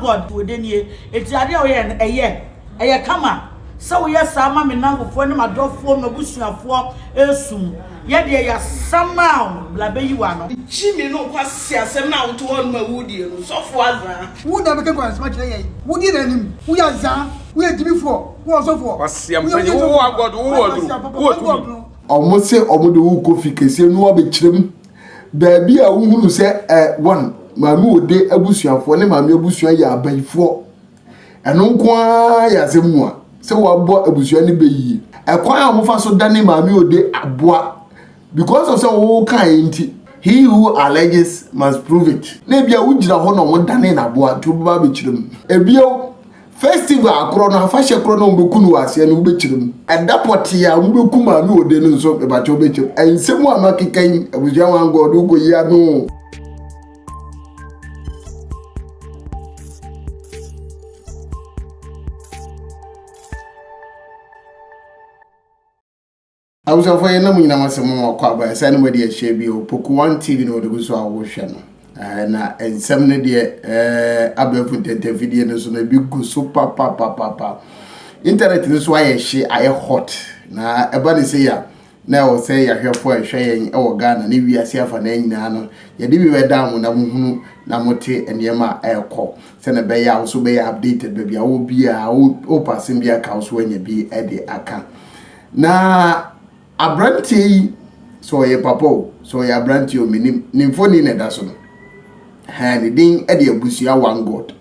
God wɔ nie. Eti adeɛ a woyɛ no ɛyɛ. Ɛyɛ kama sɛ woyɛ saa ma me nnamfofoɔ ne m'adɔfoɔ, m'abusuafoɔ resum. Yɛ deɛ yɛasama wo, bra bɛyi w'ano. Jimmy no nkwasi asɛm na wote hɔ nom a wodie no sɔfo azaa. Wo na bɛka nkwansɛm akyerɛ yɛn. Wodi yɛn anim. Woyɛ azaa, woyɛ gyimifoɔ, woyɛ ɔsɔfoɔ. Kwasia mpanyin, wo wɔ God, wo wɔ aduru, wo wɔ tumi. Ɔmo se ɔmo de wo kɔ fi kɛseɛ no abɛkyerɛ mu baabi a wohunu sɛ ɛ one Maame Ode abusuafoɔ ne maame abusua yɛ abayifoɔ. Ɛno nko ara yɛ asɛm mu a sɛ wabɔ abusua no bɛ yie. Ɛkwan a wɔfa so dane Maame Ode aboa because of sɛ wɔka yɛ nti, he who alleges must prove it. Na ebia wogyina hɔ na wɔn dane n'aboa nti wobɛba abɛkyerɛ mu. Ebio, festival akorɔ no, afahyɛ korɔ no a wɔbɛku no wɔ aseɛ no, wobɛkyerɛ mu. Ɛda pɔtee a wɔbɛku Maame Ode no nso, mebakyɛ wobɛkyerɛ mu. Nsɛm a makeka yi, abusua One God, wokɔyi ano. Abusuafoɔ, yɛn nam nyinam asɛm mu akɔ aba ɛsɛ ne mo de ahyia bi o Poku One TV na wɔde gu so a wɔhwɛ no. Na nsɛm no deɛ, abɛɛfo ntɛntɛmfidie no so no, ebi gu so papapapapa. Internet no so ayɛ hye, ayɛ hot, na ɛba ne sɛ ya na ɛwɔ sɛ yɛahwɛfoɔ a ɛhwɛ yɛn wɔ Ghana ne wiase afa na nyinaa no, yɛde bi bɛda mo na mohunu na mote nneɛma a ɛrekɔ, sɛnɛ ɛbɛyɛ a wo so bɛyɛ updated. Baabi a wɔ biara, wopɛ asɛm bi aka, wo so anya bi de aka. Na aberanteɛ yi, sɛ ɔyɛ papa o, sɛ ɔyɛ aberanteɛ o, menim ne mfoni na ɛda so no hɛn. Ne din de Abusua One God.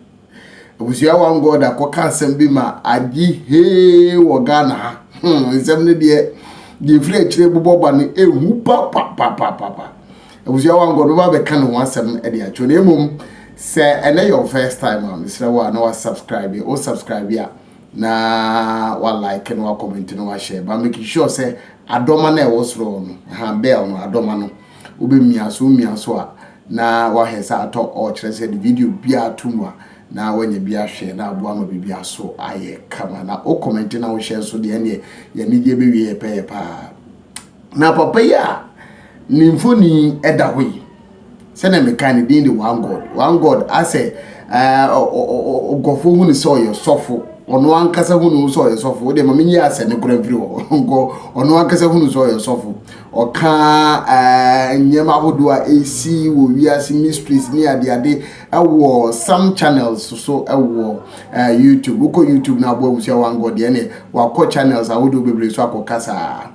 Abusua One God akɔka asɛm bi ma agye hee wɔ Ghana ha. Nsɛm no deɛ, deɛ efiri akyire bobɔ ba no ehu papapapapa. Abusua One God bɛba abɛka ne ho asɛm de atwerɛ. Na emom sɛ ɛnɛ yɛ first time a, mesrɛ wo a na wa subscribe. O subscribe a, na wa like na wa comment na wa share, but make sure sɛ adɔma na ɛwɔ soro no ha, bell no, adɔma no, wobɛmia so. Womia so a, na wahwɛ sɛ atɔ ɔkyerɛ sɛ de video bi ato mu a, na wanya bi ahwɛ na aboa ma biribi aso ayɛ kama. Na wo comment na wohyɛ nso deɛ, ɛneɛ yɛne bɛwie yɛ pɛyɛ paa. Na papa yi a ne mfoni ɛda hɔ yi, sɛnea meka, ne din de One God. One God asɛ nkurɔfoɔ hu ne sɛ ɔyɛ sɔfo. Ɔno ankasa hu ne sɛ ɔyɛ sɔfo. Wode ma menyi asɛ ne kora mfiri hɔ nkɔ. Ɔno ankasa hu ne sɛ ɔyɛ sɔfo. Ɔka nneɛma ahodoɔ a ɛsi wɔ wiase, mysteries ne adeade, ɛwɔ some channels so ɛwɔ YouTube. Wokɔ YouTube na aboa Abusua One God deɛ, ne wakɔ channels ahodoɔ bebree so akɔka saa.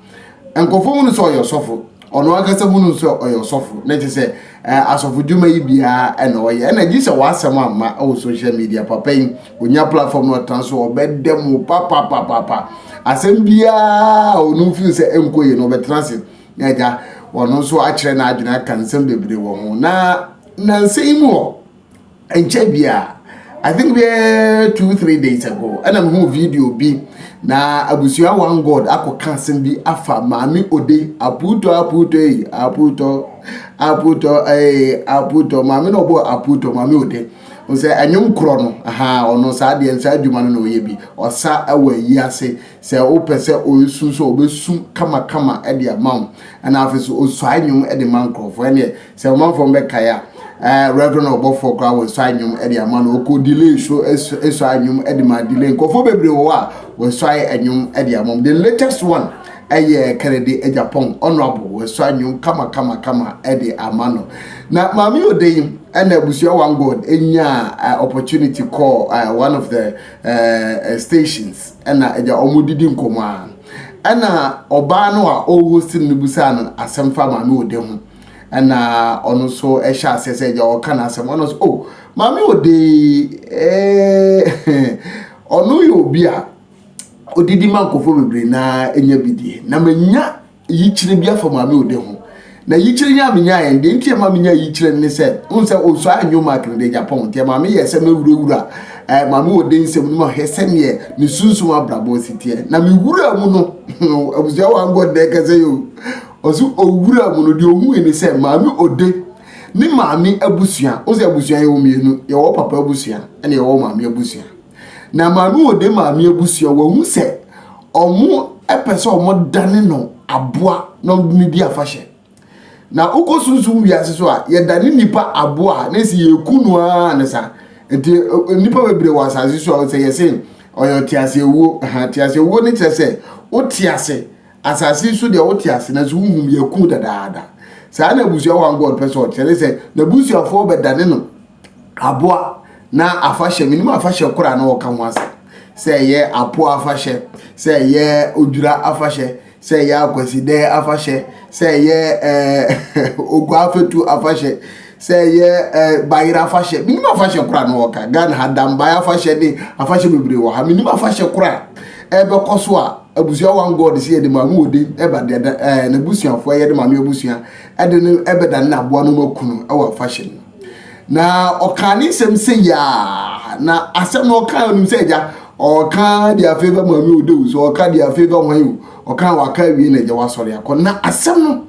Nkurɔfoɔ hu no sɛ ɔyɛ ɔsɔfo. Ɔno ankasa hu no sɛ ɔyɛ ɔsɔfo, na kyerɛ sɛ asɔfo dwuma yi biara ɛna ɔyɛ. Ɛna gye sɛ w'asɛm amma ɛwɔ social media. Papa yi onya platform no ɔtena so, ɔbɛdɛ mu papapapapa. Asɛm biara ɔno feel sɛ ɛnkɔ yie no, ɔbɛtena ase na agya ɔno nso akyerɛ n'adwene, aka nsɛm bebree wɔ ho. Na nansa yi mu hɔ nkyɛn bia, I think bɛɛ 2-3 days ago, ɛna mehu video bi na Abusua One God akɔka asɛm bi afa Maame Ode Aputɔ, Aputɔ yi, Aputɔ, Aputɔ ee, Aputɔ maame na ɔbɔ Aputɔ, Maame Ode sɛ ɛnwom korɔ no aha. Ɔno saa deɛ, nsa adwuma no na ɔyɛ bi. Ɔsa ɛwɔ ayi ase sɛ wopɛ sɛ ɔresu nso, ɔbɛsu kamakama ɛde ama wo. Ɛna afei so ɔsua nnwom ɛde ma nkurɔfoɔ. Ɛneɛ sɛ ɔmanfoɔ bɛkae a, Reverend ɔbɔfoɔ koraa wɔsua nnwom ɛde ama no. Ɔkɔ Delay so ɛsua nnwom ɛde ma Delay. Nkurɔfoɔ bebree wɔ hɔ a wɔsua nnwom ɛde ama. The latest one ɛyɛ Kennedy Agyapong, honourable, wɔsua nnwom kama kama kama ɛde ama no. Na Maame Ode yi, ɛna Abusua One God enya opportunity call one of the stations, ɛna ɛgya wɔn didi nkɔmɔ a, ɛna ɔbaa no a ɔhost no busaa no asɛm fa Maame Ode ho. Ɛna ɔno nso ɛhyɛ aseɛ sɛ ɛgya ɔka n'asɛm. Ɔno nso, oh, Maame Ode, ɔno yɛ obi a odidi ma nkurɔfoɔ bebree na enya bi die. Na manya yikyerɛ bi afa Maame Ode ho. Na yikyerɛ yi a menya yɛn deɛ nti ɛma menya yikyerɛ ne sɛ n sɛ osua anyo mark no de Japan nti ɛma meyɛ sɛ mewurawura Maame Ode nsɛm no mu ahwɛ sɛneɛ ne sunsum abrabɔ si teɛ. Na mewura mu no, Abusua One God na ɛkɛsɛ yi o, ɔso owura mu no, deɛ ohun ne sɛ Maame Ode ne maame abusua o, sɛ abusua yɛwɔ mmienu: yɛwɔ papa abusua ɛna yɛwɔ maame abusua. Na Maame Ode maame abusua, wɔn sɛ ɔmo ɛpɛ sɛ ɔmo dane no aboa na ɔmo ne di afahyɛ. Na wokɔ sunsun wiase so a, yɛdane nipa aboa a, na esi yɛku no ara ne sa. Nti nnipa bebree wɔ asase so a sɛ yɛse ɔyɛ ɔteaseawuo, aha, teaseawuo no kyerɛ sɛ wote ase, asase so deɛ wote ase nanso wohum yɛku dadaada. Saa na abusua one God pɛ sɛ ɔkyerɛ ne sɛ n'abusuafoɔ bɛdane no aboa na afahyɛ, menim afahyɛ koraa na ɔka ho asɛm, sɛ ɛyɛ apoa afahyɛ, sɛ ɛyɛ odwira afahyɛ, sɛ ɛyɛ akwasidɛ afahyɛ, sɛ ɛyɛ ɛɛ ogua afɛtu afahyɛ, sɛ ɛyɛ ɛɛ bayerɛ afahyɛ. Menim afahyɛ koraa na wɔka. Ghana ha dambae afahyɛ ne afahyɛ bebree wɔ ha. Menim afahyɛ koraa ɛbɛkɔ so a abusua one God sɛ yɛde maame ode ɛba deɛ ɛɛ n'abusuafoɔ yɛde maame abusua ɛde no ɛbɛda ne aboa no mu akunu ɛwɔ afahyɛ no. Na ɔkaa ne nsɛm sɛ yaa na asɛm no ɔkaa onim sɛ agya ɔka deɛ afei bɛ maame ode o so ɔka deɛ afei bɛ hwan o ɔka waka awie na agya wasɔre akɔ na asɛm no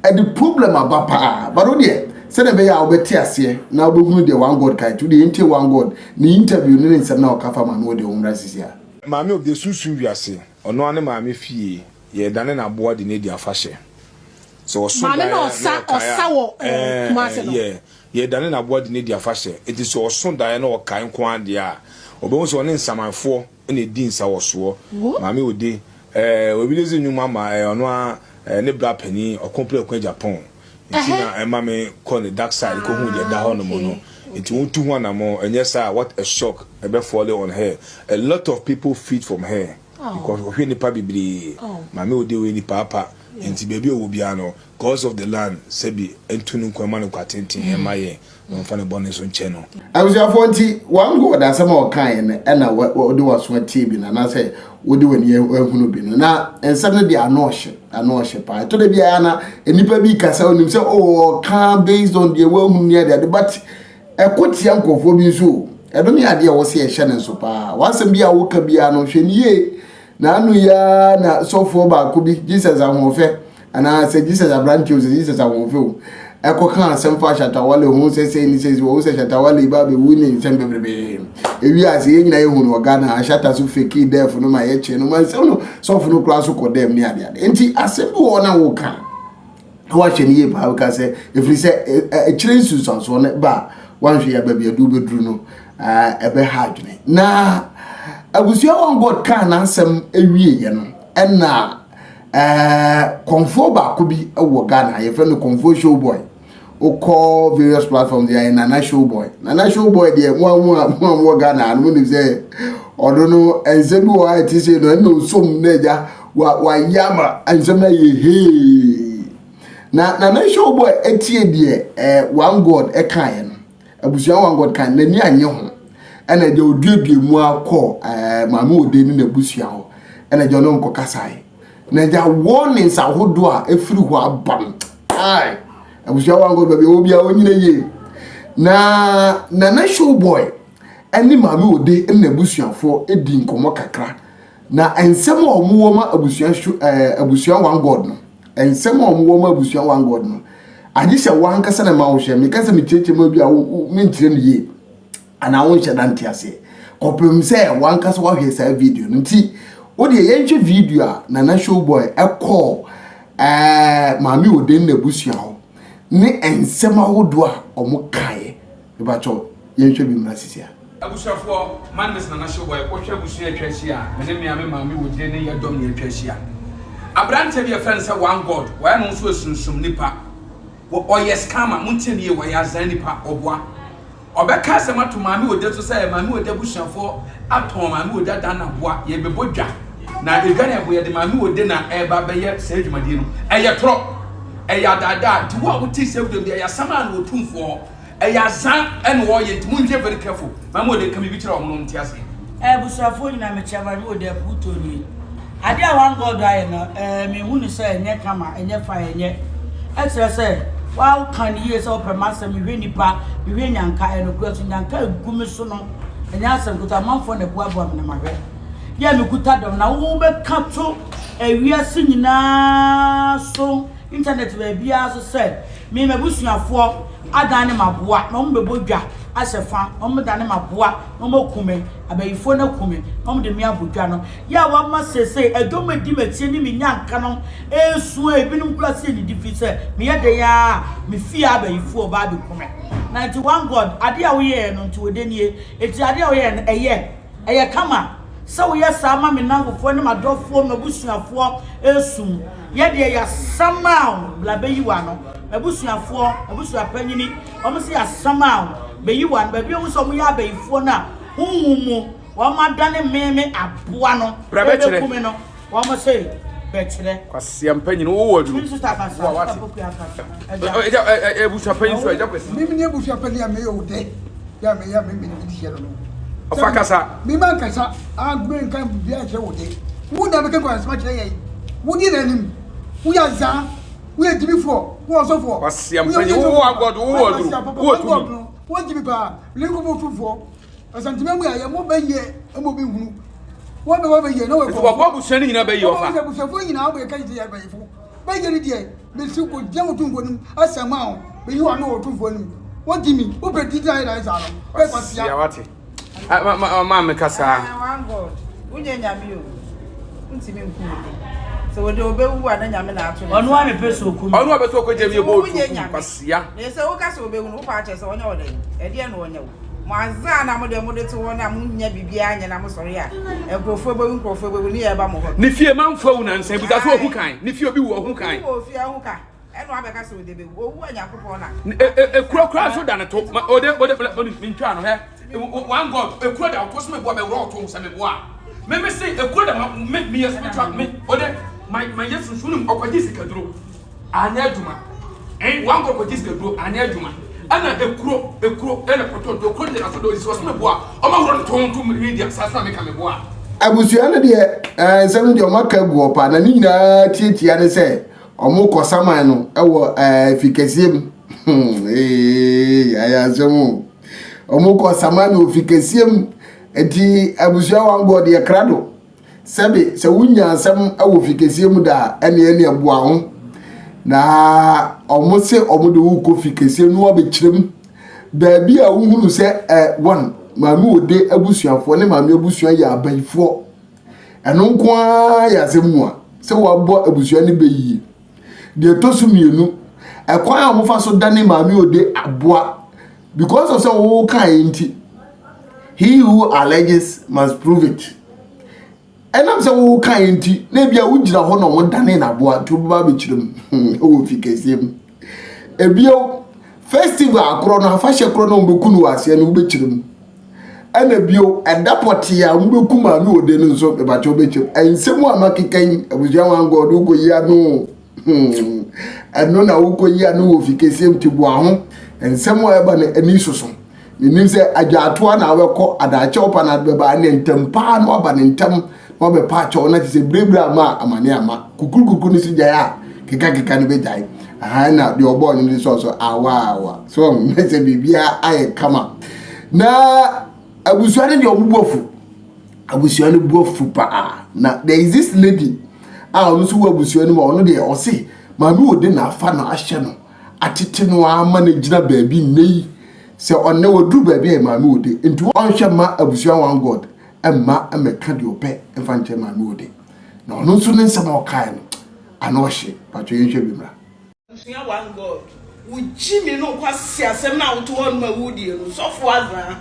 ɛde problem aba paa but wo deɛ sɛdeɛ ɛbɛyɛ a wobɛte aseɛ na wobɛhunu deɛ one God kae to deɛ yɛntie one God ne interview ne ne nsɛm na ɔka fa maame ode ho mmra sisi a. Maame ode sunsum wiase ɔno ara ne maame fie yɛredane no aboa de no adi afahyɛ. Sɛ ɔso Maame daeɛ na na ɔsa ɔkae ɔsa a, wɔ ɛɛ ɛɛ Kumasi no. yɛ yɛdane n'aboa de no adi afahyɛ. Enti sɛ ɔso daeɛ na ɔkae nko ara deɛ a, ɔbɛhu sɛ ɔne nsamanfoɔ na ɛdi nsawɔsoɔ. Maame Ode, ɛɛ ɔrelease nnwom ama ɛɛ ɔno ara ɛɛ ne bra panin, Ɔko Prɛko Agyapong. Nti na ɛma me kɔ ne dark side kɔhu deɛ ɛda hɔ nom no. Nti wontu ho anammɔn, ɛnyɛ saa a what a shock ɛbɛ fall on her. A lot of people feed from her because ɔhwɛ nnipa bebree. Maame Ode wei ni paapa. Enti baabi a ɔwɔ biara no, gods of the land, sɛbi, ntu no nkwa, mma no nkwa tenten, ɛmma yɛn, na ɔmfa ne bɔne nso nkyɛ no. Abusuafoɔ nti one God asɛm a ɔkaeɛ no ɛna wode w'aso atie bi no anaasɛ wode w'ani ahunu bi no na nsɛm no deɛ ano ɔhye ano ɔhye paa ɛtɔ da bi a na nnipa bi kasa onim sɛ oh ɔka based on deɛ wahunu ne ade ade but ɛko tia nkurɔfoɔ bi nso o ɛno ne adeɛ a ɛwɔ sɛ yɛhyɛ ne nso paa w'asɛm bi a woka biara no hwɛ ne yie N'ano yi ara na sɔfoɔ baako bi, Jesus Ahoɔfɛ, anaa sɛ Jesus aberanteɛ o, sɛ Jesus Ahoɔfɛ o, ɛkɔka asɛm fa Shatta Wale ho sɛ sei ne sei, wɔhu sɛ Shatta Wale ba abɛwu ne nsɛm bebrebe. Ewie ase yɛn nyinaa yɛhu no wɔ Ghana ha, Shatta so fake death no ma yɛkyee no ma nsɛm no sɔfo no koraa so kɔ dɛm ne adeade. Nti asɛm bi wɔ hɔ na woka na wahwɛ no yie paa bɛka sɛ ɛfiri sɛ ɛkyerɛ nsunsuansoɔ no ba a wanhwɛ yɛ baabi adu bɛduru no ɛbɛha adwene na abusua one god kaa n'asɛm awieɛ no ɛna kɔnfoɔ baako bi wɔ Ghana yɛfrɛ no kɔnfoɔ showboy wokɔ various platforms yɛ nana showboy nana showboy deɛ mo a mo a mo a mo wɔ Ghana no mo nim sɛ ɔno no nsɛm bi wɔ hɔ a ɛte sɛ no ɛna osom na agya wa wayɛ ama nsɛm no ayɛ hee na nana showboy etie deɛ ɛɛ one god ɛkaeɛ no abusua one god kan n'ani anyɛ ho ɛna agya oduadua mu akɔ ɛɛ maame ode ne n'abusua hɔ ɛna agya ɔno nkɔ kasaeɛ na agya warnings ahodoɔ a ɛfiri hɔ aba no ai abusua wankɔ baabi a obi a ɔnyina yie na nana showboy ɛne maame ode ne n'abusuafoɔ di nkɔmmɔ kakra na nsɛm a wɔwɔ ma abusua show ɛɛ abusua one god no nsɛm a wɔwɔ ma abusua one god no agye sɛ wankasa na ma wohwɛ meka sɛ mekyerɛkyerɛ mu bi a menkyerɛ no yie anaa wonhyɛ da nte aseɛ kɔpem sɛ wankasa wahwɛ saa video no nti wodeɛ yɛnhwɛ video a Nana Showboy ɛkɔɔ ɛɛ Maame Oden n'abusua hɔ ne nsɛm ahodoɔ a wɔn kaeɛ mebakyɛw yɛnhwɛ bi mmra sisi a. Abusuafoɔ, my name is Nana Showboy, wohwɛ abusua a atwa ahyia a, me ne mea me maame Ode ne yɛ dɔm na yɛatwa ahyia. Aberanteɛ bi a yɛfrɛ no sɛ One God, wayɛ ne ho so asunsum nipa, ɔyɛ scammer, montie no yie, ɔyɛ azaa nipa, ɔboa. Ɔbɛka asɛm ato Maame Ode so sɛ Maame Ode abusuafoɔ atɔn Maame Ode adan no aboa, yɛrebɛbɔ dwa, na edwa no ɛbo yɛde Maame Ode na ɛreba abɛyɛ saa dwumadie no. Ɛyɛ torɔ, ɛyɛ adaadaa, nti wo a wote saa video no deɛ ɛyɛ asɛm a na Otumfoɔ hɔ, ɛyɛ azan ɛna ɔreyɛ nti monhwɛ very careful. Maame Ode ka biribi kyerɛ wɔn na wɔnte aseɛ. Abusuafoɔ nyinaa mekyia Maame Ode Aputo nie. Adeɛ a one God ayɛ no eh, mehu no sɛ ɛnyɛ kama, ɛnyɛ fine, ɛnyɛ. Ɛkyerɛ sɛ woaka no yie sɛ wopɛ m'asɛm, mehwɛ nnipa, mehwɛ nyanka, ɛyɛ nokorɛ so nyanka ɛgu me so no, ɛnyɛ asɛm ketewa, amanfoɔ na ɛboaboa me na mahwɛ. Yɛ a mekuta dɔm na wobɛka to ewiase nyinaa so, internet baabiara so sɛ me m'abusuafoɔ adane m'aboa na wɔbɛbɔ dwa ahyɛ fa, na wɔdane m'aboa na wɔaku me, abayifoɔ no aku me, na wɔde me abɔ dwa no. Yɛ a wama seesei ɛdɔm a edi m'akyi ne me nyanka no resu a ebinom koraa si anidi fi sɛ meyɛ dɛn ara a, me fie abayifo reba abeku me. Na nti one God, adeɛ a woyɛɛ no nti ɔdɛ nie. Enti adeɛ a woyɛɛ no ɛyɛ, ɛyɛ kama sɛ woyɛ saa ma me nnamfofoɔ ne m'adɔfoɔ, m'abusuafoɔ ɛresum. Yɛ deɛ yɛasama wo, bla bɛyi w'ano. M'abusuafoɔ, m'abusuapanyini, wɔn se yɛasama wo, bɛyi w'ano. Baabi a wohu sɛ wɔyɛ abayifoɔ no a, honhom mu, wɔn adane me me aboa no, Bra bɛkyerɛ. ɛbɛku me no, wɔn se bɛkyerɛ. Kwasia mpanyin wo wɔ aduru. Me sister kasa, Wo a wate. sister Pokuya kasa. Agya. Agya ɛ ɛ abusua panyin so agya Kwasi. Me ne abusua panyin a meyɛ wo dɛ yɛ a meyɛ me me de hyɛ no no. Ɔfa kasa. Me ma nkasa a me nka biribiara nkyerɛ wo de. Wo na bɛka nkwansɛm akyerɛ yɛn. Wo di n'anim. Woyɛ azaa. Woyɛ gyimifoɔ. Woyɛ ɔsɔfoɔ. Kwasia mpanyin wo wɔ agɔdo wo wɔ aduru wo wɔ tumi. Wo gyimi paa. Lincoln tumfoɔ. Asantuma mu a yɛ mo bɛ yɛ ɛmo obi nhunu. Wɔn bɛ wɔn bɛ yɛ na wɔyɛ kɔnfo. Wɔbɔ abusua no nyinaa bɛ yɛ ɔfa. Wɔbɔ abusuafoɔ nyinaa wɔbɛ yɛ kanyi yɛ bɛyifo. Bɛ yɛ ne deɛ mesi ko gyina wɔ tumfoɔ nim asɛm a bɛ yi wɔn ano wɔ tumfoɔ nim. Wɔn di mi wo pɛ di gyina yɛ na yɛ saa no. Bɛ kwa sia. Wate. Ma ma ma me kasa. One God. Wonyɛ nyame o. Wontumi nku obi. Sɛ wɔde obewu a na nyame na ato ne nsa. Ɔno a ne pɛ sɛ okum. Ɔno a bɛ sɛ ɔkɔgya mi ebɔ otu kwasia. Na sɛ woka sɛ obewu no wopɛ akyerɛ sɛ ɔnyɛ wo dɛn? Ɛdeɛn na ɔnyɛ wo? Mo adze a na mo deɛ mode te hɔ na monnya biribiara nyɛ na mosɔre a, nkurɔfoɔ bɛwu, nkurɔfoɔ bɛwu, ne yɛreba mo hɔ no. Ne fie manfo awu nansa yi, bisa sɛ ohu kan. Ne fie obi wu ɔho kan. Obi wu wɔ ofie ɔho ka, ɛna wabɛka sɛ ɔde bɛwu. Owu a Nyankopɔn na. Ekuro koraa nso da ne to. Ma ode ode ode mentwaa no hɛ. One God, ekuro da ɔto so meboa bɛworɔ ɔto sɛ meboa. Me me se ekuro da ma me meyɛ spiritual me ode ma ma yɛ sunsun nim ɔkɔgye sikaduro. Anyɛ adwuma. Ɛn wankɔ kɔgye sikaduro anyɛ adwuma. Ɛna ekuro ekuro ɛna kɔtɔ nto ekuro gyina so de osisi ɔsɛ meboa ɔma wura no tɔn to media saa so na meka meboa. Abusua no deɛ ɛɛ nsɛm no deɛ wɔn aka agu hɔ paa na ne nyinaa tiatia ne sɛ wɔn kɔ saman no ɛwɔ ɛɛ fi kɛseɛ mu hmm ee ayɛ asɛm o wɔn kɔ saman no wɔ fi kɛseɛ mu nti abusua wɔn agɔ deɛ krado. Sɛbe sɛ wonya asɛm wɔ fi kɛseɛ mu da a, ɛneɛ ɛneɛ boa ho. Na ɔmo se ɔmo de wo kɔ fi kɛseɛ no abɛkyerɛ mu. Baabi a wohunu sɛ ɛ wɔn maame ode abusuafoɔ ne maame abusua yɛ abayifoɔ. Ɛno nko ara yɛ asɛm mua sɛ wɔabɔ abusua no bɛ yie. Deɛ ɛtɔ so mmienu, ɛkwan a wɔfa so dane maame ode aboa because of sɛ wokaeɛ nti he who alleges must prove it ɛnam sɛ wokaeɛ nti na ebia wogyina hɔ na wɔdane n'aboa nti wobɛba abɛkyerɛ mu wɔ fi kɛseɛ mu ebio festival akorɔ no afahyɛ korɔ no wɔbɛku no wɔ aseɛ no wobɛkyerɛ mu ɛna bio ɛda pɔtee a wɔbɛku maame ode no nso mebakyɛ wobɛkyerɛ mu nsɛm a makeka yi abusua wankɔ de wokɔyi ano Hmm, ɛno na wokɔyi ano wɔ fi kɛseɛ mu te boa ho nsɛm a ɛba no ani soso menim sɛ adwaatoa na wobɛkɔ adaakyɛw pa na bɛba ne ntɛm paa na waba ne ntɛm na wabɛpa akyɛw na te sɛ birebire ama amane ama kukurukukuru no so gyae a kekakeka no bɛgyae aha na deɛ ɔbɔɔ no de sɔɔ so awa awa so ne sɛ biribiara ayɛ kama na abusua no deɛ ɔmo bu afu abusua no bu afu paa na there is this lady a ɔno nso wɔ abusua no mu a ɔno deɛ ɔse maame ode na afa no ahyɛ no atete no ama no gyina baabi nnɛ yi sɛ ɔnnɛ waduru baabi a maame ode nti ɔnhwɛ ma abusua one god mma mmɛka deɛ ɔpɛ mfa nkyerɛ maame ode na ɔno nso ne nsɛm a ɔkae no ano ɔhye patro yɛnhwɛ bi mmra. Abusua one God wo gyimi no nkwaseasɛm no a wote hɔ nom a wodie no sɔfo azaa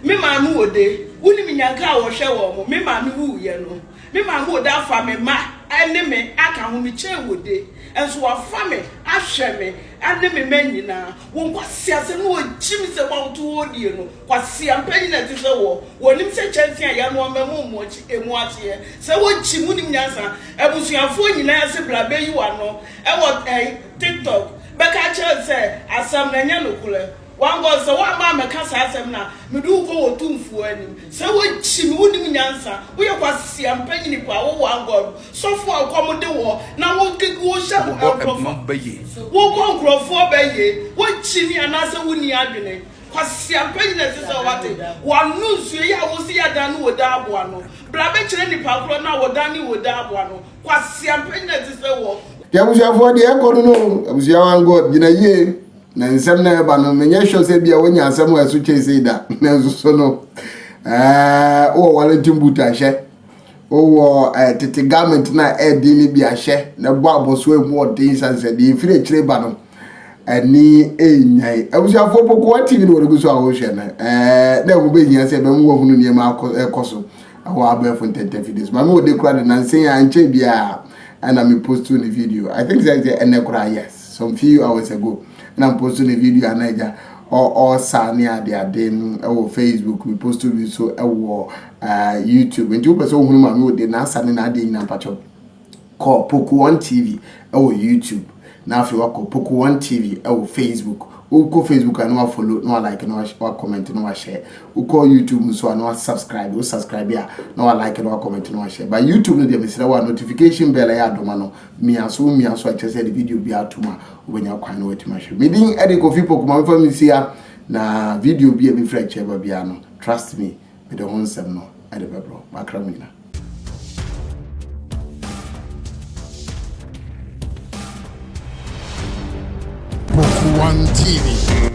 me maame wɔ de wonim nyanka a wɔhwɛ wɔn mo me maame wuiɛ no me maame wɔ de afa me mma ɛne me aka ho me kyɛn wɔ de nso wafa me ahwɛ me ɛne me mma nyinaa wo nkwaseasɛm no wɔ gyimi sɛm a wote hɔ die no kwasea mpanyin a ɛte sɛ wɔ wɔnim sɛ kyɛnse a yɛanoa ma mu mu akyi emu akyeɛ sɛ wɔ gyi mu nim nyansa abusuafoɔ nyinaa se bra bɛyi wano Ɛwɔ ɛn tiktok bɛka akyerɛ no sɛ asɛm no ɛnyɛ nokorɛ one God sɛ woamma ammɛka saa asɛm no a mede wo kɔ wɔ tumfoɔ anim sɛ wokyi me wonim nyansa woyɛ kwasea mpanyini paa wo one God sɔfo a ɔkɔm de wɔ na wo wohyɛ nkurɔfoɔ wobɔ nkurɔfoɔ bɛye wokyi me anaasɛ wonni adwene kwasea mpanyin a ɛsɛ sɛ wate wano nsuo yi a wo se yɛadan ne wɔ da aboa no bra bɛkyerɛ nipa korɔ no a wɔdan ne wɔ da aboa no Kwasea mpanyin a ɛte sɛ wɔ. Deɛ abusuafoɔ deɛ ɛkɔ no no abusua one God gyina yie na nsɛm na ɛba no menyɛ sure sɛ bia wonya asɛm a ɛso kyɛn sei da nanso so no ɛɛ wowɔ Wellington boot ahyɛ wowɔ ɛɛ tete garment na ɛɛden no bi ahyɛ na ɛbɔ abɔsoɔ emu ɔden sane sɛ deɛ ɛfiri akyire ba no. Ani nnyae. Abusuafoɔ Pokoa TV na wɔde gu so a wɔrehwɛ no. Ɛɛ na ɛho bɛhia sɛ ɛbɛn wɔhunu nneɛma akɔ ɛkɔ so ɛwɔ abɛɛfo ntɛntɛn fidie so. Maame wɔ de kora de nansa yi a nkyɛn biara ɛna me post ne video. I think sɛ sɛ ɛnɛ kora yes some few hours ago ɛna me post ne video ana agya ɔsa ne ade ade ɛwɔ Facebook me post bi nso ɛwɔ YouTube. Nti wopɛ sɛ wohunu maame wɔ de n'asa ne n'adeɛ nyinaa mpakyɛw. Kɔ Poku One TV wɔ YouTube na afei wakɔ Poku One TV wɔ Facebook. Wokɔ Facebook a na wafollow na walike na wacomment na washare. Wokɔ YouTube nso a na wasubscribe. Wo subscribe a na walike na wacomment na washare. But YouTube no deɛ mesrɛ wo a notification bell ɛyɛ adoma no mia so mia so a kyerɛ sɛ de video bi atom a wobɛnya kwan na watumi ahwɛ. Me din ɛde Kofi Poku ma mefa me nsia na video bi a ɛbɛfiri akyɛ ba biara no trust me mede ho nsɛm no ɛde bɛbrɛ makra mu nyina. Book One TV.